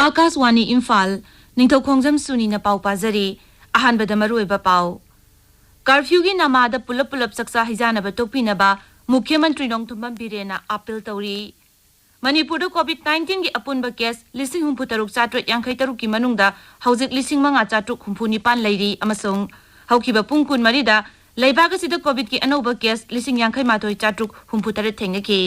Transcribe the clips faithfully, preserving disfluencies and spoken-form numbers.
ꯑꯥꯀꯥꯁꯋꯥꯅꯤ ꯏꯝꯐꯥꯜ, ꯅꯤꯡꯊꯧꯈꯣꯡꯖꯝ ꯁꯨꯅꯤꯅ ꯄꯥꯎ ꯄꯥꯖꯔꯤ꯫ ꯑꯍꯥꯟꯕꯗ ꯃꯔꯨꯑꯣꯏꯕ ꯄꯥꯎ꯫ ꯀꯔꯐ꯭ꯌꯨꯒꯤ ꯅꯃꯥꯗ ꯄꯨꯂꯞ ꯄꯨꯂꯞ ꯆꯥꯛꯆꯥ ꯍꯩꯖꯥꯅꯕ ꯇꯣꯛꯄꯤꯅꯕ ꯃꯨꯈ꯭ꯌ ꯃꯟꯇ꯭ꯔꯤ ꯅꯣꯡꯊꯣꯝꯕꯝ ꯕꯤꯔꯦꯟꯅ ꯑꯥꯄꯤꯜ ꯇꯧꯔꯤ꯫ ꯃꯅꯤꯄꯨꯔꯗ ꯀꯣꯚꯤꯗ ꯅꯥꯏꯟꯇꯤꯟꯒꯤ ꯑꯄꯨꯟꯕ ꯀꯦꯁ ꯂꯤꯁꯤꯡ ꯍꯨꯝꯐꯨ ꯇꯔꯨꯛ ꯆꯥꯇ꯭ꯔꯦꯠ ꯌꯥꯡꯈꯩ ꯇꯔꯨꯛꯀꯤ ꯃꯅꯨꯡꯗ ꯍꯧꯖꯤꯛ ꯂꯤꯁꯤꯡ ꯃꯉꯥ ꯆꯥꯇ꯭ꯔꯨꯛ ꯍꯨꯝꯐꯨ ꯅꯤꯄꯥꯟ ꯂꯩꯔꯤ ꯑꯃꯁꯨꯡ ꯍꯧꯈꯤꯕ ꯄꯨꯡ ꯀꯨꯟꯃꯔꯤꯗ ꯂꯩꯕꯥꯛ ꯑꯁꯤꯗ ꯀꯣꯚꯤꯗꯀꯤ ꯑꯅꯧꯕ ꯀꯦꯁ ꯂꯤꯁꯤꯡ ꯌꯥꯡꯈꯩ ꯃꯥꯊꯣꯏ ꯆꯥꯇ꯭ꯔꯨꯛ ꯍꯨꯝꯐꯨ ꯇꯔꯦꯠ ꯊꯦꯡꯅꯈꯤ꯫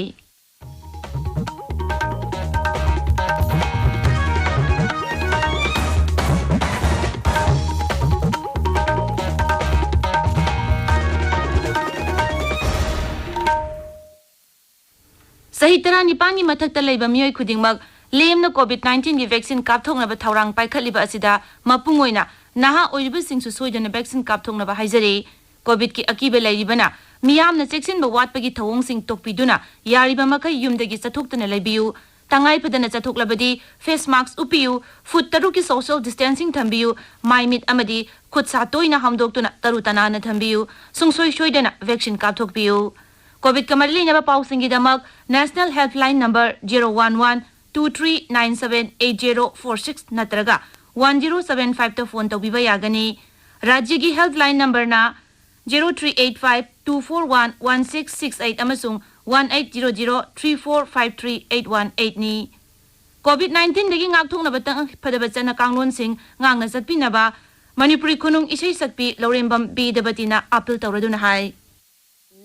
ꯆꯍꯤ ꯇꯔꯥꯅꯤꯄꯥꯟꯒꯤ ꯃꯊꯛꯇ ꯂꯩꯕ ꯃꯤꯑꯣꯏ ꯈꯨꯗꯤꯡꯃꯛ ꯂꯦꯝꯅ ꯀꯣꯚꯤꯗ ꯅꯥꯏꯟꯇꯤꯟꯒꯤ ꯚꯦꯛꯁꯤꯟ ꯀꯥꯞꯊꯣꯛꯅꯕ ꯊꯧꯔꯥꯡ ꯄꯥꯏꯈꯠꯂꯤꯕ ꯑꯁꯤꯗ ꯃꯄꯨꯡ ꯑꯣꯏꯅ ꯅꯍꯥ ꯑꯣꯏꯔꯤꯕꯁꯤꯡꯁꯨ ꯁꯣꯏꯗꯅ ꯚꯦꯛꯁꯤꯟ ꯀꯥꯞꯊꯣꯛꯅꯕ ꯍꯥꯏꯖꯔꯤ꯫ ꯀꯣꯚꯤꯗꯀꯤ ꯑꯀꯤꯕ ꯂꯩꯔꯤꯕꯅ ꯃꯤꯌꯥꯝꯅ ꯆꯦꯛꯁꯤꯟꯕ ꯋꯥꯠꯄꯒꯤ ꯊꯧꯑꯣꯡꯁꯤꯡ ꯇꯣꯛꯄꯤꯗꯨꯅ ꯌꯥꯔꯤꯕ ꯃꯈꯩ ꯌꯨꯝꯗꯒꯤ ꯆꯠꯊꯣꯛꯇꯅ ꯂꯩꯕꯤꯌꯨ꯫ ꯇꯉꯥꯏ ꯐꯗꯅ ꯆꯠꯊꯣꯛꯂꯕꯗꯤ ꯐꯦꯁ ꯃꯥꯁꯛ ꯎꯞꯄꯤꯌꯨ, ꯐꯨꯠ ꯇꯔꯨꯛꯀꯤ ꯁꯣꯁꯤꯌꯦꯜ ꯗꯤꯁꯇꯦꯟꯁꯤꯡ ꯊꯝꯕꯤꯌꯨ, ꯃꯥꯏ ꯃꯤꯠ ꯑꯃꯗꯤ ꯈꯨꯠ ꯁꯥ ꯇꯣꯏꯅ ꯍꯥꯝꯗꯣꯛꯇꯨꯅ ꯇꯔꯨ ꯇꯅꯥꯟꯅ ꯊꯝꯕꯤꯌꯨ꯫ ꯁꯨꯡꯁꯣꯏ ꯁꯣꯏꯗꯅ ꯚꯦꯛꯁꯤꯟ ꯀꯥꯞꯊꯣꯛꯄꯤꯌꯨ꯫ ꯀꯣꯚꯤꯗꯀ ꯃꯔꯤ ꯂꯩꯅꯕ ꯄꯥꯎꯁꯤꯡꯒꯤꯗꯃꯛ National Helpline number zero one one two three nine seven eight zero four six ꯅꯠꯇ꯭ꯔꯒ one zero seven five ꯇ ꯐꯣꯟ ꯇꯧꯕꯤꯕ ꯌꯥꯒꯅꯤ꯫ ꯔꯥꯖ꯭ꯌꯒꯤ ꯍꯦꯜꯞꯂꯥꯏꯟ ꯅꯝꯕꯔꯅ zero three eight five two four one one six six eight ꯑꯃꯁꯨꯡ one eight zero zero three four five three eight one eight ꯅꯤ꯫ COVID ꯅꯥꯏꯟꯇꯤꯟꯗꯒꯤ ꯉꯥꯛꯊꯣꯛꯅꯕ ꯇꯉꯥꯏ ꯐꯗꯕ ꯆꯠꯅ ꯀꯥꯡꯂꯣꯟꯁꯤꯡ ꯉꯥꯛꯅ ꯆꯠꯄꯤꯅꯕ ꯃꯅꯤꯄꯨꯔꯤ ꯈꯨꯅꯨꯡ ꯏꯁꯩ ꯁꯛꯄꯤ ꯂꯧꯔꯦꯝꯕꯝ ꯕꯦꯗꯕꯇꯤꯅ ꯑꯥꯄꯤꯜ ꯇꯧꯔꯗꯨꯅ ꯍꯥꯏ꯫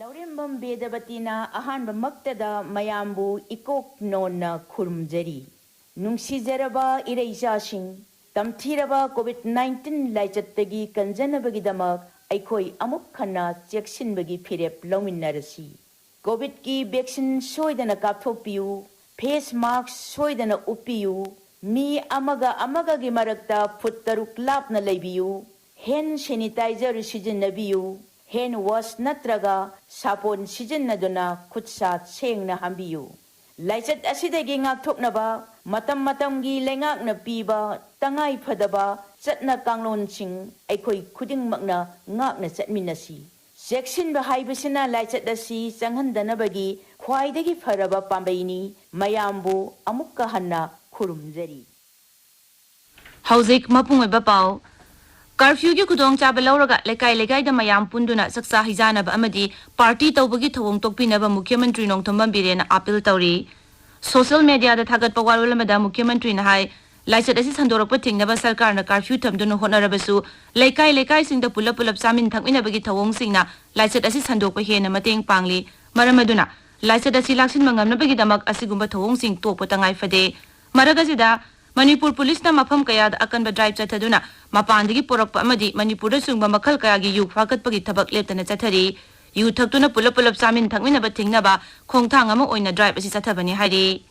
ꯂꯧꯔꯦꯝꯕꯝ ꯕꯦꯗꯕꯇꯤꯅ ꯑꯍꯥꯟꯕꯃꯛꯇꯗ ꯃꯌꯥꯝꯕꯨ ꯏꯀꯣꯛ ꯅꯣꯟꯅ ꯈꯨꯔꯨꯝꯖꯔꯤ꯫ ꯅꯨꯡꯁꯤꯖꯔꯕ ꯏꯔꯩꯆꯥꯁꯤꯡ, ꯇꯝꯊꯤꯔꯕ ꯀꯣꯚꯤꯗ ꯅꯥꯏꯟꯇꯤꯟ ꯂꯥꯏꯆꯠꯇꯒꯤ ꯀꯟꯖꯅꯕꯒꯤꯗꯃꯛ ꯑꯩꯈꯣꯏ ꯑꯃꯨꯛ ꯍꯟꯅ ꯆꯦꯛꯁꯤꯟꯕꯒꯤ ꯐꯤꯔꯦꯞ ꯂꯧꯃꯤꯟꯅꯔꯁꯤ꯫ ꯀꯣꯚꯤꯗꯀꯤ ꯚꯦꯛꯁꯤꯟ ꯁꯣꯏꯗꯅ ꯀꯥꯞꯊꯣꯛꯄꯤꯌꯨ, ꯐꯦꯁ ꯃꯥꯁꯛ ꯁꯣꯏꯗꯅ ꯎꯞꯄꯤꯌꯨ, ꯃꯤ ꯑꯃꯒ ꯑꯃꯒꯒꯤ ꯃꯔꯛꯇ ꯐꯨꯠ ꯇꯔꯨꯛ ꯂꯥꯞꯅ ꯂꯩꯕꯤꯌꯨ, ꯍꯦꯟ ꯁꯦꯅꯤꯇꯥꯏꯖꯔ ꯁꯤꯖꯤꯟꯅꯕꯤꯌꯨ, ꯍꯦꯟ ꯋꯥꯁ ꯅꯠꯇ꯭ꯔꯒ ꯁꯥꯄꯣꯟ ꯁꯤꯖꯤꯟꯅꯗꯨꯅ ꯈꯨꯠꯁꯥ ꯁꯦꯡꯅ ꯍꯥꯝꯕꯤꯌꯨ꯫ ꯂꯥꯏꯆꯠ ꯑꯁꯤꯗꯒꯤ ꯉꯥꯛꯊꯣꯛꯅꯕ ꯃꯇꯝ ꯃꯇꯝꯒꯤ ꯂꯩꯉꯥꯛꯅ ꯄꯤꯕ ꯇꯉꯥꯏ ꯐꯗꯕ ꯆꯠꯅ ꯀꯥꯡꯂꯣꯟꯁꯤꯡ ꯑꯩꯈꯣꯏ ꯈꯨꯗꯤꯡꯃꯛꯅ ꯉꯥꯛꯅ ꯆꯠꯃꯤꯟꯅꯁꯤ꯫ ꯆꯦꯛꯁꯤꯟꯕ ꯍꯥꯏꯕꯁꯤꯅ ꯂꯥꯏꯆꯠ ꯑꯁꯤ ꯆꯪꯍꯟꯗꯅꯕꯒꯤ ꯈ꯭ꯋꯥꯏꯗꯒꯤ ꯐꯔꯕ ꯄꯥꯝꯕꯩꯅꯤ꯫ ꯃꯌꯥꯝꯕꯨ ꯑꯃꯨꯛꯀ ꯍꯟꯅ ꯈꯨꯔꯨꯝꯖꯔꯤ꯫ ꯍꯧꯖꯤꯛ ꯃꯄꯨꯡ ꯑꯣꯏꯕ ꯄꯥꯎ꯫ ꯀꯔꯐ꯭ꯌꯨꯒꯤ ꯈꯨꯗꯣꯡꯆꯥꯕ ꯂꯧꯔꯒ ꯂꯩꯀꯥꯏ ꯂꯩꯀꯥꯏꯗ ꯃꯌꯥꯝ ꯄꯨꯟꯗꯨꯅ ꯆꯥꯛꯆꯥ ꯍꯩꯖꯥꯅꯕ ꯑꯃꯗꯤ ꯄꯥꯔꯇꯤ ꯇꯧꯕꯒꯤ ꯊꯧꯑꯣꯡ ꯇꯣꯛꯄꯤꯅꯕ ꯃꯨꯈ꯭ꯌ ꯃꯟꯇ꯭ꯔꯤ ꯅꯣꯡꯊꯣꯝꯕꯝ ꯕꯤꯔꯦꯟꯅ ꯑꯥꯄꯤꯜ ꯇꯧꯔꯤ꯫ ꯁꯣꯁꯤꯌꯦꯜ ꯃꯦꯗꯤꯌꯥꯗ ꯊꯥꯒꯠꯄ ꯋꯥꯔꯣꯜ ꯑꯃꯗ ꯃꯨꯈ꯭ꯌ ꯃꯟꯇ꯭ꯔꯤꯅ ꯍꯥꯏ, ꯂꯥꯏꯆꯠ ꯑꯁꯤ ꯁꯟꯗꯣꯔꯛꯄ ꯊꯤꯡꯅꯕ ꯁꯔꯀꯥꯔꯅ ꯀꯔꯐ꯭ꯌꯨ ꯊꯝꯗꯨꯅ ꯍꯣꯠꯅꯔꯕꯁꯨ, ꯂꯩꯀꯥꯏ ꯂꯩꯀꯥꯏꯁꯤꯡꯗ ꯄꯨꯂꯞ ꯄꯨꯂꯞ ꯆꯥꯃꯤꯟ ꯊꯛꯃꯤꯟꯅꯕꯒꯤ ꯊꯧꯑꯣꯡꯁꯤꯡꯅ ꯂꯥꯏꯆꯠ ꯑꯁꯤ ꯁꯟꯗꯣꯛꯄ ꯍꯦꯟꯅ ꯃꯇꯦꯡ ꯄꯥꯡꯂꯤ꯫ ꯃꯔꯝ ꯑꯗꯨꯅ ꯂꯥꯏꯆꯠ ꯑꯁꯤ ꯂꯥꯛꯁꯤꯟꯕ ꯉꯝꯅꯕꯒꯤꯗꯃꯛ ꯑꯁꯤꯒꯨꯝꯕ ꯊꯧꯑꯣꯡꯁꯤꯡ ꯇꯣꯛꯄ ꯇꯉꯥꯏ ꯐꯗꯦ꯫ ꯃꯔꯛ ꯑꯁꯤꯗ, ꯃꯅꯤꯄꯨꯔ ꯄꯨꯂꯤꯁꯅ ꯃꯐꯝ ꯀꯌꯥꯗ ꯑꯀꯟꯕ ꯗ꯭ꯔꯥꯏꯚ ꯆꯠꯊꯗꯨꯅ ꯃꯄꯥꯟꯗꯒꯤ ꯄꯨꯔꯛꯄ ꯑꯃꯗꯤ ꯃꯅꯤꯄꯨꯔꯗ ꯆꯨꯡꯕ ꯃꯈꯜ ꯀꯌꯥꯒꯤ ꯌꯨ ꯐꯥꯒꯠꯄꯒꯤ ꯊꯕꯛ ꯂꯦꯞꯇꯅ ꯆꯠꯊꯔꯤ꯫ ꯌꯨ ꯊꯛꯇꯨꯅ ꯄꯨꯂꯞ ꯄꯨꯂꯞ ꯆꯥꯃꯤꯟ ꯊꯛꯃꯤꯟꯅꯕ ꯊꯤꯡꯅꯕ ꯈꯣꯡꯊꯥꯡ ꯑꯃ ꯑꯣꯏꯅ ꯗ꯭ꯔꯥꯏꯚ ꯑꯁꯤ ꯆꯠꯊꯕꯅꯤ ꯍꯥꯏꯔꯤ꯫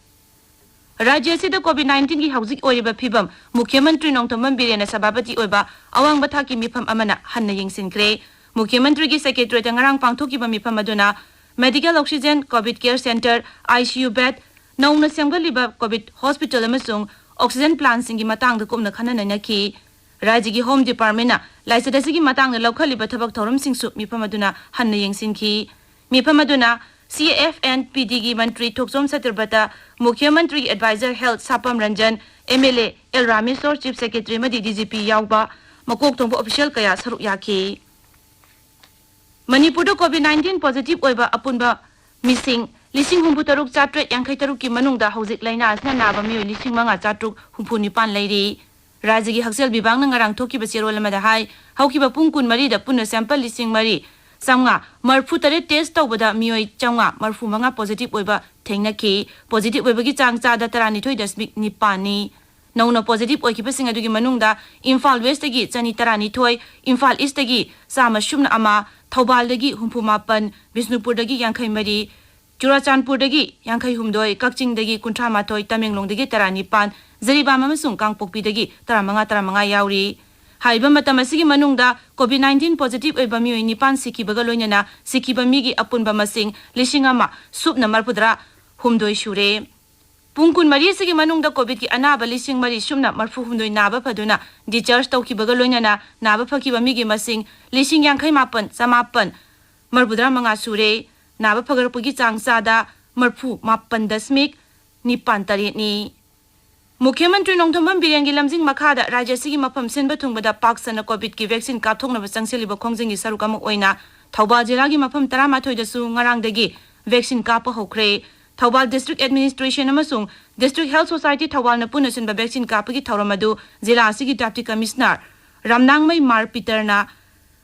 ꯔꯥꯖ꯭ꯌ ꯑꯁꯤꯗ ꯀꯣꯚꯤꯗ ꯅꯥꯏꯟꯇꯤꯟꯒꯤ ꯍꯧꯖꯤꯛ ꯑꯣꯏꯔꯤꯕ ꯐꯤꯕꯝ ꯃꯨꯈ꯭ꯌ ꯃꯟꯇ꯭ꯔꯤ ꯅꯣꯡꯊꯣꯝꯕꯝ ꯕꯤꯔꯦꯟꯅ ꯁꯚꯥꯄꯇꯤ ꯑꯣꯏꯕ ꯑꯋꯥꯡꯕ ꯊꯥꯛꯀꯤ ꯃꯤꯐꯝ ꯑꯃꯅ ꯍꯟꯅ ꯌꯦꯡꯁꯤꯟꯈ꯭ꯔꯦ꯫ ꯃꯨꯈ꯭ꯌ ꯃꯟꯇ꯭ꯔꯤꯒꯤ ꯁꯦꯀ꯭ꯔꯦꯇꯔꯤꯌꯦꯠꯇ ꯉꯔꯥꯡ ꯄꯥꯡꯊꯣꯛꯈꯤꯕ ꯃꯤꯐꯝ ꯑꯗꯨꯅ medical oxygen, covid care centre, I C U bed, ꯅꯧꯅ ꯁꯦꯝꯒꯠꯂꯤꯕ ꯀꯣꯚꯤꯗ ꯍꯣꯁꯄꯤꯇꯥꯜ ꯑꯃꯁꯨꯡ ꯑꯣꯛꯁꯤꯖꯦꯟ ꯄ꯭ꯂꯥꯟꯁꯤꯡꯒꯤ ꯃꯇꯥꯡꯗ ꯀꯨꯞꯅ ꯈꯟꯅ ꯅꯩꯅꯈꯤ꯫ ꯔꯥꯖ꯭ꯌꯒꯤ ꯍꯣꯝ ꯗꯤꯄꯥꯔꯠꯃꯦꯟꯅ ꯂꯥꯏꯆꯠ ꯑꯁꯤꯒꯤ ꯃꯇꯥꯡꯗ ꯂꯧꯈꯠꯂꯤꯕ ꯊꯕꯛ ꯊꯧꯔꯝꯁꯤꯡꯁꯨ ꯃꯤꯐꯝ ꯑꯗꯨꯅ ꯍꯟꯅ ꯌꯦꯡꯁꯤꯟꯈꯤ꯫ ꯃꯤꯐꯝ ꯑꯗꯨꯅ ꯁꯤ ꯑꯦꯐ ꯑꯦꯟ ꯄꯤ ꯗꯤꯒꯤ ꯃꯟꯇ꯭ꯔꯤ ꯊꯣꯛꯆꯣꯝ ꯁꯇ꯭ꯌꯕ꯭ꯔꯇ, ꯃꯨꯈ꯭ꯌ ꯃꯟꯇ꯭ꯔꯤꯒꯤ adviser health Sapam Ranjan, M L A L Rameshor, chief secretary ꯑꯃꯗꯤ ꯗꯤ ꯖꯤ ꯄꯤ ꯌꯥꯎꯕ ꯃꯀꯣꯛ ꯊꯣꯡꯕ ꯑꯣꯐꯤꯁꯤꯌꯦꯜ ꯀꯌꯥ ꯁꯔꯨꯛ ꯌꯥꯈꯤ꯫ ꯃꯅꯤꯄꯨꯔꯗ ꯀꯣꯚꯤꯗ ꯅꯥꯏꯟꯇꯤꯟ ꯄꯣꯖꯤꯇꯤꯚ ꯑꯣꯏꯕ ꯑꯄꯨꯟꯕ ꯃꯤꯁꯤꯡ ꯂꯤꯁꯤꯡ ꯍꯨꯝꯐꯨ ꯇꯔꯨꯛ ꯆꯥꯇ꯭ꯔꯦꯠ ꯌꯥꯡꯈꯩ ꯇꯔꯨꯛꯀꯤ ꯃꯅꯨꯡꯗ ꯍꯧꯖꯤꯛ ꯂꯥꯏꯅꯥ ꯑꯁꯤꯅ ꯅꯥꯕ ꯃꯤꯑꯣꯏ ꯂꯤꯁꯤꯡ ꯃꯉꯥ ꯆꯥꯇ꯭ꯔꯨꯛ ꯍꯨꯝꯐꯨ ꯅꯤꯄꯥꯟ ꯂꯩꯔꯤ꯫ ꯔꯥꯖ꯭ꯌꯒꯤ ꯍꯛꯁꯦꯜ ꯕꯤꯚꯥꯒꯅ ꯉꯔꯥꯡ ꯊꯣꯛꯈꯤꯕ ꯆꯦꯔꯣꯜ ꯑꯃꯗ ꯍꯥꯏ, ꯍꯧꯈꯤꯕ ꯄꯨꯡ ꯀꯨꯟꯃꯔꯤꯗ ꯄꯨꯟꯅ ꯁꯦꯝꯄꯜ ꯂꯤꯁꯤꯡ ꯃꯔꯤ ꯆꯥꯝꯃꯉꯥ ꯃꯔꯤꯐꯨ ꯇꯔꯦꯠ ꯇꯦꯁ ꯇꯧꯕꯗ ꯃꯤꯑꯣꯏ ꯆꯥꯝꯃꯉꯥ ꯃꯔꯤꯐꯨ ꯃꯉꯥ ꯄꯣꯖꯤꯇꯤꯚ ꯑꯣꯏꯕ ꯊꯦꯡꯅꯈꯤ꯫ ꯄꯣꯖꯤꯇꯤꯚ ꯑꯣꯏꯕꯒꯤ ꯆꯥꯡ ꯆꯥꯗ ꯇꯔꯥꯅꯤꯊꯣꯏ ꯗꯁꯃꯤꯛ ꯅꯤꯄꯥꯟꯅꯤ꯫ ꯅꯧꯅ ꯄꯣꯖꯤꯇꯤꯚ ꯑꯣꯏꯈꯤꯕꯁꯤꯡ ꯑꯗꯨꯒꯤ ꯃꯅꯨꯡꯗ ꯏꯝꯐꯥꯜ ꯋꯦꯁꯇꯒꯤ ꯆꯅꯤ ꯇꯔꯥꯅꯤꯊꯣꯏ, ꯏꯝꯐꯥꯜ ꯏꯁꯇꯒꯤ ꯆꯥꯝꯃ ꯁꯨꯞꯅ ꯑꯃ, ꯊꯧꯕꯥꯜꯗꯒꯤ ꯍꯨꯝꯐꯨ ꯃꯥꯄꯟ, ꯕꯤꯁꯅꯨꯄꯨꯔꯗꯒꯤ ꯌꯥꯡꯈꯩ ꯃꯔꯤ, ꯆꯨꯔꯥꯆꯥꯟꯄꯨꯔꯗꯒꯤ ꯌꯥꯡꯈꯩ ꯍꯨꯝꯗꯣꯏ, ꯀꯛꯆꯤꯡꯗꯒꯤ ꯀꯨꯟꯊ꯭ꯔꯥ ꯃꯥꯊꯣꯏ, ꯇꯃꯦꯡꯂꯣꯡꯗꯒꯤ ꯇꯔꯥꯅꯤꯄꯥꯟ, ꯖꯤꯔꯤꯕꯥꯝ ꯑꯃꯁꯨꯡ ꯀꯥꯡꯄꯣꯛꯄꯤꯗꯒꯤ ꯇꯔꯥꯃꯉꯥ, ꯇꯔꯥꯃꯉꯥ ꯌꯥꯎꯔꯤ꯫ ꯍꯥꯏꯔꯤꯕ ꯃꯇꯝ ꯑꯁꯤꯒꯤ ꯃꯅꯨꯡꯗ ꯀꯣꯚꯤꯗ ꯅꯥꯏꯟꯇꯤꯟ ꯄꯣꯖꯤꯇꯤꯚ ꯑꯣꯏꯕ ꯃꯤꯑꯣꯏ ꯅꯤꯄꯥꯟ ꯁꯤꯈꯤꯕꯒ ꯂꯣꯏꯅꯅ ꯁꯤꯈꯤꯕ ꯃꯤꯒꯤ ꯑꯄꯨꯟꯕ ꯃꯁꯤꯡ ꯂꯤꯁꯤꯡ ꯑꯃ ꯁꯨꯞꯅ ꯃꯔꯤꯐꯨꯇꯔꯥ ꯍꯨꯝꯗꯣꯏ ꯁꯨꯔꯦ꯫ ꯄꯨꯡ ꯀꯨꯟꯃꯔꯤ ꯑꯁꯤꯒꯤ ꯃꯅꯨꯡꯗ ꯀꯣꯚꯤꯗꯀꯤ ꯑꯅꯥꯕ ꯂꯤꯁꯤꯡ ꯃꯔꯤ ꯁꯨꯞꯅ ꯃꯔꯤꯐꯨ ꯍꯨꯝꯗꯣꯏ ꯅꯥꯕ ꯐꯗꯨꯅ ꯗꯤꯁꯆꯥꯔꯖ ꯇꯧꯈꯤꯕꯒ ꯂꯣꯏꯅꯅ ꯅꯥꯕ ꯐꯈꯤꯕ ꯃꯤꯒꯤ ꯃꯁꯤꯡ ꯂꯤꯁꯤꯡ ꯌꯥꯡꯈꯩ ꯃꯥꯄꯟ ꯆꯃꯥꯄꯟ ꯃꯔꯤꯐꯨꯇꯔꯥ ꯃꯉꯥ ꯁꯨꯔꯦ꯫ ꯅꯥꯕ ꯐꯒꯠꯂꯛꯄꯒꯤ ꯆꯥꯡ ꯆꯥꯗ ꯃꯔꯤꯐꯨ ꯃꯥꯄꯟ ꯗꯁꯃꯤꯛ ꯅꯤꯄꯥꯟ ꯇꯔꯦꯠꯅꯤ꯫ ꯃꯨꯈ꯭ꯌ ꯃꯟꯇ꯭ꯔꯤ ꯅꯣꯡꯊꯣꯝꯕꯝ ꯕꯤꯔꯦꯟꯒꯤ ꯂꯝꯖꯤꯡ ꯃꯈꯥꯗ ꯔꯥꯖ꯭ꯌ ꯑꯁꯤꯒꯤ ꯃꯐꯝ ꯁꯤꯟꯕ ꯊꯨꯡꯕꯗ ꯄꯥꯛ ꯁꯟꯅ ꯀꯣꯚꯤꯗꯀꯤ ꯚꯦꯛꯁꯤꯟ ꯀꯥꯞꯊꯣꯛꯅꯕ ꯆꯪꯁꯤꯜꯂꯤꯕ ꯈꯣꯡꯖꯪꯒꯤ ꯁꯔꯨꯛ ꯑꯃ ꯑꯣꯏꯅ ꯊꯧꯕꯥꯜ ꯖꯤꯂꯥꯒꯤ ꯃꯐꯝ ꯇꯔꯥꯃꯥꯊꯣꯏꯗꯁꯨ ꯉꯔꯥꯡꯗꯒꯤ ꯚꯦꯛꯁꯤꯟ ꯀꯥꯞꯄ ꯍꯧꯈ꯭ꯔꯦ꯫ ꯊꯧꯕꯥꯜ ꯗꯤꯁꯇ꯭ꯔꯤꯛ ꯑꯦꯗꯃꯤꯅꯤꯁꯇ꯭ꯔꯦꯁꯟ ꯑꯃꯁꯨꯡ ꯗꯤꯁꯇ꯭ꯔꯤꯛ ꯍꯦꯜꯊ ꯁꯣꯁꯥꯏꯇꯤ ꯊꯧꯕꯥꯜꯅ ꯄꯨꯟꯅ ꯁꯤꯟꯕ ꯚꯦꯛꯁꯤꯟ ꯀꯥꯞꯄꯒꯤ ꯊꯧꯔꯝ ꯑꯗꯨ ꯖꯤꯂꯥ ꯑꯁꯤꯒꯤ ꯗꯦꯄ꯭ꯌꯨꯇꯤ ꯀꯃꯤꯁꯅꯔ ꯔꯝꯅꯥꯡꯃꯩ ꯃꯥꯔ ꯄꯤꯇꯔꯅ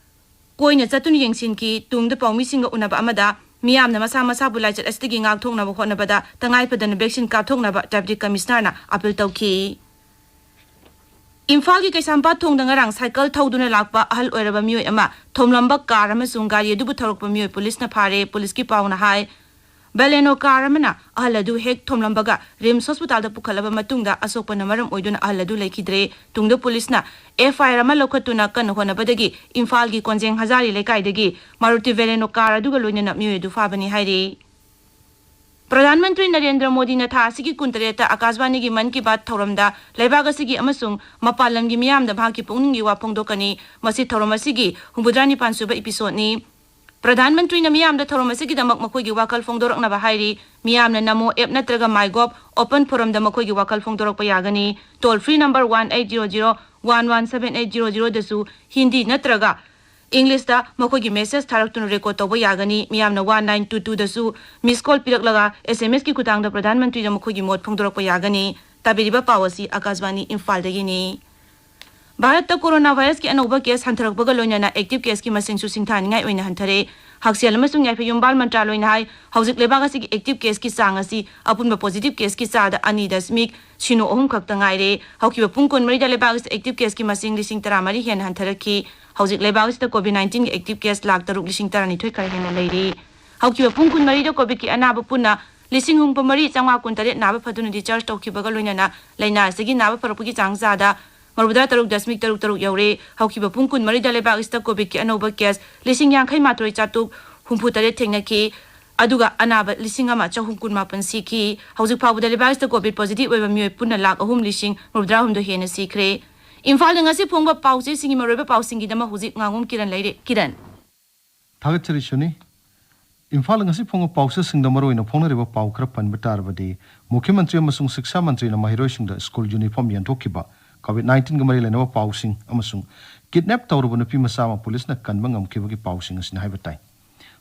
ꯀꯣꯏꯅ ꯆꯠꯇꯨꯅ ꯌꯦꯡꯁꯤꯟꯈꯤ꯫ ꯇꯨꯡꯗ ꯄꯥꯎꯃꯤꯁꯤꯡꯒ ꯎꯅꯕ ꯑꯃꯗ ꯃꯤꯌꯥꯝꯅ ꯃꯁꯥ ꯃꯁꯥꯕꯨ ꯂꯥꯏꯆꯠ ꯑꯁꯤꯗꯒꯤ ꯉꯥꯛꯊꯣꯛꯅꯕ ꯍꯣꯠꯅꯕꯗ ꯇꯉꯥꯏ ꯐꯗꯅ ꯚꯦꯛꯁꯤꯟ ꯀꯥꯞꯊꯣꯛꯅꯕ ꯗꯦꯄ꯭ꯌꯨꯇꯤ ꯀꯃꯤꯁꯅꯔꯅ ꯑꯥꯄꯤꯜ ꯇꯧꯈꯤ꯫ ꯏꯝꯐꯥꯜꯒꯤ ꯀꯩꯁꯥꯝꯄꯥꯠ ꯊꯣꯡꯗ ꯉꯔꯥꯡ ꯁꯥꯏꯀꯜ ꯊꯧꯗꯨꯅ ꯂꯥꯛꯄ ꯑꯍꯜ ꯑꯣꯏꯔꯕ ꯃꯤꯑꯣꯏ ꯑꯃ ꯊꯣꯝꯂꯝꯕ ꯀꯥꯔ ꯑꯃꯁꯨꯡ ꯒꯥꯔꯤ ꯑꯗꯨꯕꯨ ꯊꯧꯔꯛꯄ ꯃꯤꯑꯣꯏ ꯄꯨꯂꯤꯁꯅ ꯐꯥꯔꯦ꯫ ꯄꯨꯂꯤꯁꯀꯤ ꯄꯥꯎꯅ ꯍꯥꯏ, ꯕꯦꯂꯦꯅꯣ ꯀꯥꯔ ꯑꯃꯅ ꯑꯍꯜ ꯑꯗꯨ ꯍꯦꯛ ꯊꯣꯝꯂꯝꯕꯒ ꯔꯤꯝꯁ ꯍꯣꯁꯄꯤꯇꯥꯜꯗ ꯄꯨꯈꯠꯂꯕ ꯃꯇꯨꯡꯗ ꯑꯁꯣꯛꯄꯅ ꯃꯔꯝ ꯑꯣꯏꯗꯨꯅ ꯑꯍꯜ ꯑꯗꯨ ꯂꯩꯈꯤꯗ꯭ꯔꯦ꯫ ꯇꯨꯡꯗ ꯄꯨꯂꯤꯁꯅ ꯑꯦꯐ ꯑꯥꯏ ꯑꯥꯔ ꯑꯃ ꯂꯧꯈꯠꯇꯨꯅ ꯀꯟꯅ ꯍꯣꯠꯅꯕꯗꯒꯤ ꯏꯝꯐꯥꯜꯒꯤ ꯀꯣꯟꯖꯦꯡ ꯍꯖꯥꯔꯤ ꯂꯩꯀꯥꯏꯗꯒꯤ ꯃꯥꯔꯨꯇꯤ ꯕꯦꯂꯦꯅꯣ ꯀꯥꯔ ꯑꯗꯨꯒ ꯂꯣꯏꯅꯅ ꯃꯤꯑꯣꯏ ꯑꯗꯨ ꯐꯥꯕꯅꯤ ꯍꯥꯏꯔꯤ꯫ ꯄ꯭ꯔꯙꯥꯟ ꯃꯟꯇ꯭ꯔꯤ ꯅꯔꯦꯟꯗ꯭ꯔ ꯃꯣꯗꯤꯅ ꯊꯥ ꯑꯁꯤꯒꯤ ꯀꯨꯟꯇꯔꯦꯠꯇ ꯑꯀꯥꯁꯕꯥꯅꯤꯒꯤ ꯃꯟ ꯀꯤ ꯕꯥꯠ ꯊꯧꯔꯝꯗ ꯂꯩꯕꯥꯛ ꯑꯁꯤꯒꯤ ꯑꯃꯁꯨꯡ ꯃꯄꯥꯟ ꯂꯝꯒꯤ ꯃꯤꯌꯥꯝꯗ ꯃꯍꯥꯛꯀꯤ ꯄꯨꯛꯅꯤꯡꯒꯤ ꯋꯥ ꯐꯣꯡꯗꯣꯛꯀꯅꯤ꯫ ꯃꯁꯤ ꯊꯧꯔꯝ ꯑꯁꯤꯒꯤ ꯍꯨꯝꯐꯨꯇꯔꯥꯅꯤꯄꯥꯟ ꯁꯨꯕ ꯏꯄꯤꯁꯣꯗꯅꯤ꯫ ꯄ꯭ꯔꯙꯥꯟ ꯃꯟꯇ꯭ꯔꯤꯅ ꯃꯤꯌꯥꯝꯗ ꯊꯧꯔꯝ ꯑꯁꯤꯒꯤꯗꯃꯛ ꯃꯈꯣꯏꯒꯤ ꯋꯥꯈꯜ ꯐꯣꯡꯗꯣꯔꯛꯅꯕ ꯍꯥꯏꯔꯤ꯫ ꯃꯤꯌꯥꯝꯅ ꯅꯃꯣ ꯑꯦꯞ ꯅꯠꯇ꯭ꯔꯒ ꯃꯥꯏ ꯒꯣꯚ ꯑꯣꯄꯟ ꯐꯣꯔꯝꯗ ꯃꯈꯣꯏꯒꯤ ꯋꯥꯈꯜ ꯐꯣꯡꯗꯣꯔꯛꯄ ꯌꯥꯒꯅꯤ꯫ Toll free number one eight zero zero one one seven eight zero ꯖꯤꯔꯣꯗꯁꯨ ꯍꯤꯟꯗꯤ ꯅꯠꯇ꯭ꯔꯒ ꯏꯪꯂꯤꯁꯇ ꯃꯈꯣꯏꯒꯤ ꯃꯦꯁꯦꯖ ꯊꯥꯔꯛꯇꯨꯅ ꯔꯦꯀꯣꯔꯗ ꯇꯧꯕ ꯌꯥꯒꯅꯤ꯫ ꯃꯤꯌꯥꯝꯅ ꯋꯥꯟ ꯅꯥꯏꯟ ꯇꯨ ꯇꯨꯗꯁꯨ ꯃꯤꯁ ꯀꯣꯜ ꯄꯤꯔꯛꯂꯒ ꯑꯦꯁ ꯑꯦꯝ ꯑꯦꯁꯀꯤ ꯈꯨꯠꯊꯥꯡꯗ ꯄ꯭ꯔꯙꯥꯟ ꯃꯟꯇ꯭ꯔꯤꯗ ꯃꯈꯣꯏꯒꯤ ꯃꯣꯠ ꯐꯣꯡꯗꯣꯔꯛꯄ ꯌꯥꯒꯅꯤ꯫ ꯇꯥꯕꯤꯔꯤꯕ ꯄꯥꯎ ꯑꯁꯤ ꯑꯀꯥꯁꯕꯥꯅꯤ ꯏꯝꯐꯥꯜꯗꯒꯤꯅꯤ꯫ ꯚꯥꯔꯠꯇ ꯀꯣꯔꯣꯅꯥ ꯚꯥꯏꯔꯁꯀꯤ ꯑꯅꯧꯕ ꯀꯦꯁ ꯍꯟꯊꯔꯛꯄꯒ ꯂꯣꯏꯅꯅ ꯑꯦꯛꯇꯤꯚ ꯀꯦꯁꯀꯤ ꯃꯁꯤꯡꯁꯨ ꯁꯤꯡꯊꯥꯅꯤꯡꯉꯥꯏ ꯑꯣꯏꯅ ꯍꯟꯊꯔꯦ꯫ ꯍꯛꯁꯦꯜ ꯑꯃꯁꯨꯡ ꯌꯥꯏꯐ ꯌꯨꯝꯕꯥꯜ ꯃꯟꯇ꯭ꯔꯥꯂꯣꯏꯅ ꯍꯥꯏ, ꯍꯧꯖꯤꯛ ꯂꯩꯕꯥꯛ ꯑꯁꯤꯒꯤ ꯑꯦꯛꯇꯤꯚ ꯀꯦꯁꯀꯤ ꯆꯥꯡ ꯑꯁꯤ ꯑꯄꯨꯟꯕ ꯄꯣꯖꯤꯇꯤꯚ ꯀꯦꯁꯀꯤ ꯆꯥꯗ ꯑꯅꯤ ꯗꯁꯃꯤꯛ ꯁꯤꯅꯣ ꯑꯍꯨꯝ ꯈꯛꯇ ꯉꯥꯏꯔꯦ꯫ ꯍꯧꯈꯤꯕ ꯄꯨꯡ ꯀꯨꯟꯃꯔꯤꯗ ꯂꯩꯕꯥꯛ ꯑꯁꯤꯗ ꯑꯦꯛꯇꯤꯚ ꯀꯦꯁꯀꯤ ꯃꯁꯤꯡ ꯂꯤꯁꯤꯡ ꯇꯔꯥꯃꯔꯤ ꯍꯦꯟꯅ ꯍꯟꯊꯔꯛꯈꯤ꯫ ꯍꯧꯖꯤꯛ ꯂꯩꯕꯥꯛ ꯑꯁꯤꯗ ꯀꯣꯚꯤꯗ ꯅꯥꯏꯟꯇꯤꯟꯒꯤ ꯑꯦꯛꯇꯤꯚ ꯀꯦꯁ ꯂꯥꯈ ꯇꯔꯨꯛ ꯂꯤꯁꯤꯡ ꯇꯔꯥꯅꯤꯊꯣꯏ ꯈꯔ ꯍꯦꯟꯅ ꯂꯩꯔꯤ꯫ ꯍꯧꯈꯤꯕ ꯄꯨꯡ ꯀꯨꯟꯃꯔꯤꯗ ꯀꯣꯚꯤꯗꯀꯤ ꯑꯅꯥꯕ ꯄꯨꯟꯅ ꯂꯤꯁꯤꯡ ꯍꯨꯝꯐꯨ ꯃꯔꯤ ꯆꯥꯝꯃꯉꯥ ꯀꯨꯟꯇꯔꯦꯠ ꯅꯥꯕ ꯐꯗꯨꯅ ꯗꯤꯁꯆꯥꯔꯖ ꯇꯧꯈꯤꯕꯒ ꯂꯣꯏꯅꯅ ꯂꯥꯏꯅꯥ ꯑꯁꯤꯒꯤ ꯅꯥꯕ ꯐꯔꯛꯄꯒꯤ ꯆꯥꯡ ꯆꯥꯗ ꯃꯧꯗ꯭ꯔꯥ ꯇꯔꯨꯛ ꯗꯁꯃꯤꯛ ꯇꯔꯨꯛ ꯇꯔꯨꯛ ꯌꯧꯔꯦ꯫ ꯍꯧꯈꯤꯕ ꯄꯨꯡ ꯀꯨꯟꯃꯔꯤꯗ ꯂꯩꯕꯥꯛ ꯑꯁꯤꯗ ꯀꯣꯚꯤꯗꯀꯤ ꯑꯅꯧꯕ ꯀꯦꯁ ꯂꯤꯁꯤꯡ ꯌꯥꯡꯈꯩ ꯃꯥꯊꯣꯏ ꯆꯥꯇ꯭ꯔꯨꯛ ꯍꯨꯝꯐꯨ ꯇꯔꯦꯠ ꯊꯦꯡꯅꯈꯤ꯫ ꯑꯗꯨꯒ ꯑꯅꯥꯕ ꯂꯤꯁꯤꯡ ꯑꯃ ꯆꯍꯨꯝ ꯀꯨꯟꯃꯥꯄꯟ ꯁꯤꯈꯤ꯫ ꯍꯧꯖꯤꯛ ꯐꯥꯎꯕꯗ ꯂꯩꯕꯥꯛ ꯑꯁꯤꯗ ꯀꯣꯚꯤꯗ ꯄꯣꯖꯤꯇꯤꯚ ꯑꯣꯏꯕ ꯃꯤꯑꯣꯏ ꯄꯨꯟꯅ ꯂꯥꯈ ꯑꯍꯨꯝ ꯂꯤꯁꯤꯡ ꯃꯧꯗ꯭ꯔꯥ ꯍꯨꯝꯗꯣꯏ ꯍꯦꯟꯅ ꯁꯤꯈ꯭ꯔꯦ꯫ ꯏꯝꯐꯥꯜꯗ ꯉꯁꯤ ꯐꯣꯡꯕ ꯄꯥꯎꯆꯦꯁꯤꯡꯒꯤ ꯃꯔꯨꯑꯣꯏꯕ ꯄꯥꯎꯁꯤꯡꯒꯤꯗꯃꯛ ꯍꯧꯖꯤꯛ ꯉꯥꯉꯣꯝ ꯀꯤꯔꯟ ꯂꯩꯔꯦ꯫ ꯀꯤꯔꯟ꯫ ꯊꯥꯒꯠꯆꯔꯤ ꯁꯨꯅꯤ꯫ ꯏꯝꯐꯥꯜꯗ ꯉꯁꯤ ꯐꯣꯡꯕ ꯄꯥꯎꯆꯦꯁꯤꯡꯗ ꯃꯔꯨꯑꯣꯏꯅ ꯐꯣꯡꯅꯔꯤꯕ ꯄꯥꯎ ꯈꯔ ꯄꯟꯕ ꯇꯥꯔꯕꯗꯤ, ꯃꯨꯈ꯭ꯌ ꯃꯟꯇ꯭ꯔꯤ ꯑꯃꯁꯨꯡ ꯁꯤꯛꯁꯥ ꯃꯟꯇ꯭ꯔꯤꯅ ꯃꯍꯩꯔꯣꯏꯁꯤꯡꯗ ꯁ꯭ꯀꯨꯜ ꯌꯨꯅꯤꯐꯣꯔꯝ ꯌꯦꯟꯊꯣꯛꯈꯤꯕ, ꯀꯣꯚꯤꯗ ꯅꯥꯏꯟꯇꯤꯟꯒ ꯃꯔꯤ ꯂꯩꯅꯕ ꯄꯥꯎꯁꯤꯡ ꯑꯃꯁꯨꯡ ꯀꯤꯗꯅꯦꯞ ꯇꯧꯔꯕ ꯅꯨꯄꯤ ꯃꯆꯥ ꯑꯃ ꯄꯨꯂꯤꯁꯅ ꯀꯟꯕ ꯉꯝꯈꯤꯕꯒꯤ ꯄꯥꯎꯁꯤꯡ ꯑꯁꯤꯅꯤ ꯍꯥꯏꯕ ꯇꯥꯏ꯫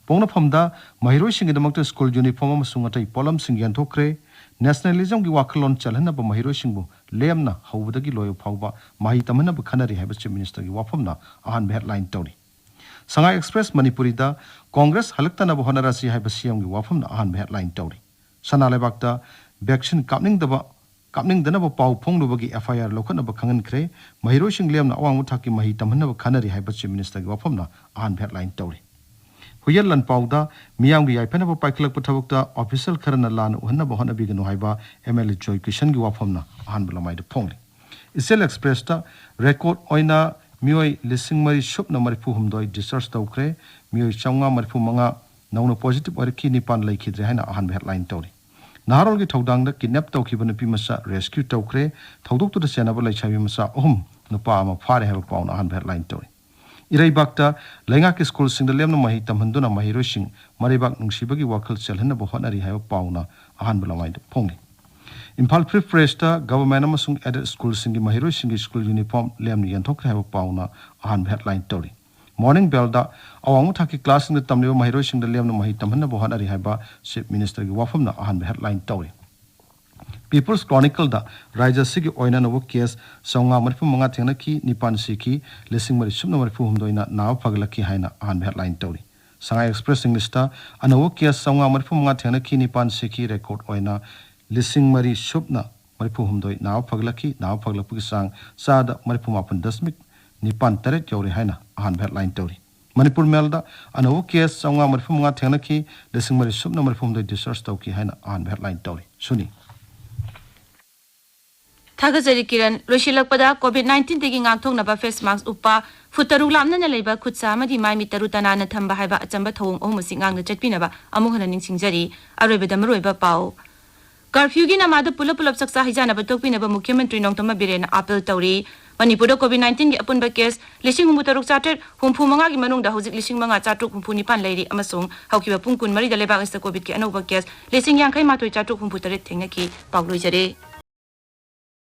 ꯄꯣꯛꯅꯐꯝꯗ ꯃꯍꯩꯔꯣꯏꯁꯤꯡꯒꯤꯗꯃꯛꯇ ꯁ꯭ꯀꯨꯜ ꯌꯨꯅꯤꯐꯣꯔꯝ ꯑꯃꯁꯨꯡ ꯑꯇꯩ ꯄꯣꯠꯂꯝꯁꯤꯡ ꯌꯦꯟꯊꯣꯛꯈ꯭ꯔꯦ꯫ ꯅꯦꯁꯅꯦꯂꯤꯖꯝꯒꯤ ꯋꯥꯈꯜꯂꯣꯟ ꯆꯦꯜꯍꯟꯅꯕ ꯃꯍꯩꯔꯣꯏꯁꯤꯡꯕꯨ ꯂꯦꯝꯅ ꯍꯧꯕꯗꯒꯤ ꯂꯣꯏꯕ ꯐꯥꯎꯕ ꯃꯍꯩ ꯇꯝꯍꯟꯅꯕ ꯈꯟꯅꯔꯤ ꯍꯥꯏꯕꯁꯤ ꯃꯤꯅꯤꯁꯇꯔꯒꯤ ꯋꯥꯐꯝꯅ ꯑꯍꯥꯟꯕ ꯍꯦꯗꯂꯥꯏꯟ ꯇꯧꯔꯤ꯫ ꯁꯉꯥꯏ ꯑꯦꯛꯁꯄ꯭ꯔꯦꯁ ꯃꯅꯤꯄꯨꯔꯤꯗ ꯀꯣꯡꯒ꯭ꯔꯦꯁ ꯍꯜꯂꯛꯇꯅꯕ ꯍꯣꯠꯅꯔꯁꯤ ꯍꯥꯏꯕ ꯁꯤꯑꯦꯝꯒꯤ ꯋꯥꯐꯝꯅ ꯑꯍꯥꯟꯕ ꯍꯦꯗꯂꯥꯏꯟ ꯇꯧꯔꯤ꯫ ꯁꯅꯥ ꯂꯩꯕꯥꯛꯇ ꯚꯦꯛꯁꯤꯟ ꯀꯥꯞꯅꯤꯡꯗꯕ, ꯀꯥꯞꯅꯤꯡꯗꯅꯕ ꯄꯥꯎ ꯐꯣꯡꯂꯨꯕꯒꯤ ꯑꯦꯐ ꯑꯥꯏ ꯑꯥꯔ ꯂꯧꯈꯠꯅꯕ ꯈꯪꯍꯟꯈ꯭ꯔꯦ꯫ ꯃꯍꯩꯔꯣꯏꯁꯤꯡ ꯂꯦꯝꯅ ꯑꯋꯥꯡꯕ ꯊꯥꯛꯀꯤ ꯃꯍꯩ ꯇꯝꯍꯟꯅꯕ ꯈꯟꯅꯔꯤ ꯍꯥꯏꯕ ꯆꯤꯐ ꯃꯤꯅꯤꯁꯇꯔꯒꯤ ꯋꯥꯐꯝꯅ ꯑꯍꯥꯟꯕ ꯍꯦꯗꯂꯥꯏꯟ ꯇꯧꯔꯤ꯫ ꯍꯨꯏꯌꯦꯟ ꯂꯥꯟꯄꯥꯎꯗ ꯃꯤꯌꯥꯝꯒꯤ ꯌꯥꯏꯐꯅꯕ ꯄꯥꯏꯈꯠꯂꯛꯄ ꯊꯕꯛꯇ ꯑꯣꯐꯤꯁꯤꯌꯦꯜ ꯈꯔꯅ ꯂꯥꯟꯅ ꯎꯍꯟꯅꯕ ꯍꯣꯠꯅꯕꯤꯒꯅꯨ ꯍꯥꯏꯕ ꯑꯦꯝ ꯑꯦꯜ ꯑꯦ ꯖꯣꯏ ꯀꯤꯁꯟꯒꯤ ꯋꯥꯐꯝꯅ ꯑꯍꯥꯟꯕ ꯂꯃꯥꯏꯗ ꯐꯣꯡꯂꯤ꯫ ꯏꯆꯦꯜ ꯑꯦꯛꯁꯄ꯭ꯔꯦꯁꯇ ꯔꯦꯀꯣꯔꯗ ꯑꯣꯏꯅ ꯃꯤꯑꯣꯏ ꯂꯤꯁꯤꯡ ꯃꯔꯤ ꯁꯨꯞꯅ ꯃꯔꯤꯐꯨ ꯍꯨꯝꯗꯣꯏ ꯗꯤꯁꯆꯥꯔꯖ ꯇꯧꯈ꯭ꯔꯦ꯫ ꯃꯤꯑꯣꯏ ꯆꯥꯝꯃꯉꯥ ꯃꯔꯤꯐꯨ ꯃꯉꯥ ꯅꯧꯅ ꯄꯣꯖꯤꯇꯤꯚ ꯑꯣꯏꯔꯛꯈꯤ, ꯅꯤꯄꯥꯟ ꯂꯩꯈꯤꯗ꯭ꯔꯦ ꯍꯥꯏꯅ ꯑꯍꯥꯟꯕ ꯍꯦꯗꯂꯥꯏꯟ ꯇꯧꯔꯤ꯫ ꯅꯍꯥꯔꯣꯜꯒꯤ ꯊꯧꯗꯥꯡꯗ ꯀꯤꯗꯅꯦꯞ ꯇꯧꯈꯤꯕ ꯅꯨꯄꯤ ꯃꯆꯥ ꯔꯦꯁꯀ꯭ꯌꯨ ꯇꯧꯈ꯭ꯔꯦ꯫ ꯊꯧꯗꯣꯛꯇꯨꯗ ꯆꯦꯟꯅꯕ ꯂꯩꯁꯥꯕꯤ ꯃꯆꯥ ꯑꯍꯨꯝ, ꯅꯨꯄꯥ ꯑꯃ ꯐꯥꯔꯦ ꯍꯥꯏꯕ ꯄꯥꯎꯅ ꯑꯍꯥꯟꯕ ꯍꯦꯗꯂꯥꯏꯟ ꯇꯧꯔꯤ꯫ ꯏꯔꯩꯕꯥꯛꯇ ꯂꯩꯉꯥꯛꯀꯤ ꯁ꯭ꯀꯨꯜꯁꯤꯡꯗ ꯂꯦꯝꯅ ꯃꯍꯩ ꯇꯝꯍꯟꯗꯨꯅ ꯃꯍꯩꯔꯣꯏꯁꯤꯡ ꯃꯔꯩꯕꯥꯛ ꯅꯨꯡꯁꯤꯕꯒꯤ ꯋꯥꯈꯜ ꯆꯦꯜꯍꯟꯅꯕ ꯍꯣꯠꯅꯔꯤ ꯍꯥꯏꯕ ꯄꯥꯎꯅ ꯑꯍꯥꯟꯕ ꯂꯃꯥꯏꯗ ꯐꯣꯡꯂꯤ꯫ ꯏꯝꯐꯥꯜ ꯐ꯭ꯔꯤ ꯄ꯭ꯔꯦꯁꯇ ꯒꯚꯔꯟꯃꯦꯟꯠ ꯑꯃꯁꯨꯡ ꯑꯦꯗꯦꯗ ꯁ꯭ꯀꯨꯜꯁꯤꯡꯒꯤ ꯃꯍꯩꯔꯣꯏꯁꯤꯡꯒꯤ ꯁ꯭ꯀꯨꯜ ꯌꯨꯅꯤꯐꯣꯔꯝ ꯂꯦꯝꯅ ꯌꯦꯟꯊꯣꯛꯈ꯭ꯔꯦ ꯍꯥꯏꯕ ꯄꯥꯎꯅ ꯑꯍꯥꯟꯕ ꯍꯦꯗꯂꯥꯏꯟ ꯇꯧꯔꯤ꯫ ꯃꯣꯔꯅꯤꯡ ꯕꯦꯜꯗ ꯑꯋꯥꯡꯕ ꯊꯥꯛꯀꯤ ꯀ꯭ꯂꯥꯁꯁꯤꯡꯗ ꯇꯝꯂꯤꯕ ꯃꯍꯩꯔꯣꯏꯁꯤꯡꯗ ꯂꯦꯝꯅ ꯃꯍꯩ ꯇꯝꯍꯟꯅꯕ ꯍꯣꯠꯅꯔꯤ ꯍꯥꯏꯕ ꯆꯤꯐ ꯃꯤꯅꯤꯁꯇꯔꯒꯤ ꯋꯥꯐꯝꯅ ꯑꯍꯥꯟꯕ ꯍꯦꯗꯂꯥꯏꯟ ꯇꯧꯔꯤ꯫ ꯄꯤꯄꯜꯁ ꯀ꯭ꯔꯣꯅꯤꯀꯜꯗ ꯔꯥꯖ꯭ꯌ ꯑꯁꯤꯒꯤ ꯑꯣꯏꯅ ꯑꯅꯧꯕ ꯀꯦꯁ ꯆꯥꯝꯃꯉꯥ ꯃꯔꯤꯐꯨ ꯃꯉꯥ ꯊꯦꯡꯅꯈꯤ, ꯅꯤꯄꯥꯟ ꯁꯤꯈꯤ, ꯂꯤꯁꯤꯡ ꯃꯔꯤ ꯁꯨꯞꯅ ꯃꯔꯤꯐꯨ ꯍꯨꯝꯗꯣꯏꯅ ꯅꯥꯕ ꯐꯒꯠꯂꯛꯈꯤ ꯍꯥꯏꯅ ꯑꯍꯥꯟꯕ ꯍꯦꯗꯂꯥꯏꯟ ꯇꯧꯔꯤ꯫ ꯁꯉꯥꯏ ꯑꯦꯛꯁꯄ꯭ꯔꯦꯁ ꯏꯪꯂꯤꯁꯇ ꯑꯅꯧꯕ ꯀꯦꯁ ꯆꯥꯝꯃꯉꯥ ꯃꯔꯤꯐꯨ ꯃꯉꯥ ꯊꯦꯡꯅꯈꯤ, ꯅꯤꯄꯥꯟ ꯁꯤꯈꯤ, ꯔꯦꯀꯣꯔꯗ ꯑꯣꯏꯅ ꯂꯤꯁꯤꯡ ꯃꯔꯤ ꯁꯨꯞꯅ ꯃꯔꯤꯐꯨ ꯍꯨꯝꯗꯣꯏ ꯅꯥꯕ ꯐꯒꯠꯂꯛꯈꯤ, ꯅꯥꯕ ꯐꯒꯠꯂꯛꯄꯒꯤ ꯆꯥꯡ ꯆꯥꯗ ꯃꯔꯤꯐꯨ ꯃꯥꯄꯟ ꯗꯁꯃꯤꯛ ꯅꯤꯄꯥꯟ ꯇꯔꯦꯠ ꯌꯧꯔꯦ ꯍꯥꯏꯅ ꯑꯍꯥꯟꯕ ꯍꯦꯗꯂꯥꯏꯟ ꯇꯧꯔꯤ꯫ ꯃꯅꯤꯄꯨꯔ ꯃꯦꯜꯗ ꯑꯅꯧꯕ ꯀꯦꯁ ꯆꯥꯝꯃꯉꯥ ꯃꯔꯤꯐꯨ ꯃꯉꯥ ꯊꯦꯡꯅꯈꯤ, ꯂꯤꯁꯤꯡ ꯃꯔꯤ ꯁꯨꯞꯅ ꯃꯔꯤꯐꯨ ꯍꯨꯝꯗꯣꯏ ꯗꯤꯁꯆꯥꯔꯖ ꯇꯧꯈꯤ ꯍꯥꯏꯅ ꯑꯍꯥꯟꯕ ꯍꯦꯗꯂꯥꯏꯟ ꯇꯧꯔꯤ꯫ ꯁꯨꯅꯤ꯫ ꯊꯥꯒꯠꯆꯔꯤ ꯀꯤꯔꯟ꯫ ꯂꯣꯏꯁꯤꯜꯂꯛꯄꯗ, ꯀꯣꯚꯤꯗ ꯅꯥꯏꯟꯇꯤꯟꯗꯒꯤ ꯉꯥꯛꯊꯣꯛꯅꯕ ꯐꯦꯁ ꯃꯥꯁꯛ ꯎꯞꯄ, ꯐꯨꯠ ꯇꯔꯨꯛ ꯂꯥꯞꯅꯅ ꯂꯩꯕ ꯈꯨꯠ ꯁꯥ ꯑꯃꯗꯤ ꯃꯥꯏ ꯃꯤꯠ ꯇꯔꯨ ꯇꯅꯥꯟꯅ ꯊꯝꯕ ꯍꯥꯏꯕ ꯑꯆꯝꯕ ꯊꯧꯑꯣꯡ ꯑꯍꯨꯝ ꯑꯁꯤ ꯉꯥꯛꯅ ꯆꯠꯄꯤꯅꯕ ꯑꯃꯨꯛ ꯍꯟꯅ ꯅꯤꯡꯁꯤꯡꯖꯔꯤ꯫ ꯑꯔꯣꯏꯕꯗ ꯃꯔꯨꯑꯣꯏꯕ ꯄꯥꯎ꯫ ꯀꯔꯐ꯭ꯌꯨꯒꯤ ꯅꯃꯥꯗ ꯄꯨꯂꯞ ꯄꯨꯂꯞ ꯆꯥꯛꯆꯥ ꯍꯩꯖꯥꯅꯕ ꯇꯣꯛꯄꯤꯅꯕ ꯃꯨꯈ꯭ꯌ ꯃꯟꯇ꯭ꯔꯤ ꯅꯣꯡꯊꯣꯝꯕꯝ ꯕꯤꯔꯦꯟꯅ ꯑꯥꯄꯤꯜ ꯇꯧꯔꯤ꯫ ꯃꯅꯤꯄꯨꯔꯗ COVID nineteen ꯒꯤ ꯑꯄꯨꯟꯕ case ꯂꯤꯁꯤꯡ ꯍꯨꯝꯐꯨ ꯇꯔꯨꯛ ꯆꯥꯇ꯭ꯔꯦꯠ ꯍꯨꯝꯐꯨ ꯃꯉꯥꯒꯤ ꯃꯅꯨꯡꯗ ꯍꯧꯖꯤꯛ ꯂꯤꯁꯤꯡ ꯃꯉꯥ ꯆꯥꯇ꯭ꯔꯨꯛ ꯍꯨꯝꯐꯨ ꯅꯤꯄꯥꯟ ꯂꯩꯔꯤ ꯑꯃꯁꯨꯡ ꯍꯧꯈꯤꯕ ꯄꯨꯡ ꯀꯨꯟ ꯃꯔꯤꯗ ꯂꯩꯕꯥꯛ ꯑꯁꯤꯗ COVID ꯀꯤ ꯑꯅꯧꯕ case ꯂꯤꯁꯤꯡ ꯌꯥꯡꯈꯩ ꯃꯥꯊꯣꯏ ꯆꯥꯇ꯭ꯔꯨꯛ ꯍꯨꯝꯐꯨ ꯇꯔꯦꯠ ꯊꯦꯡꯅꯈꯤ꯫ ꯄꯥꯎ ꯂꯣꯏꯖꯔꯦ꯫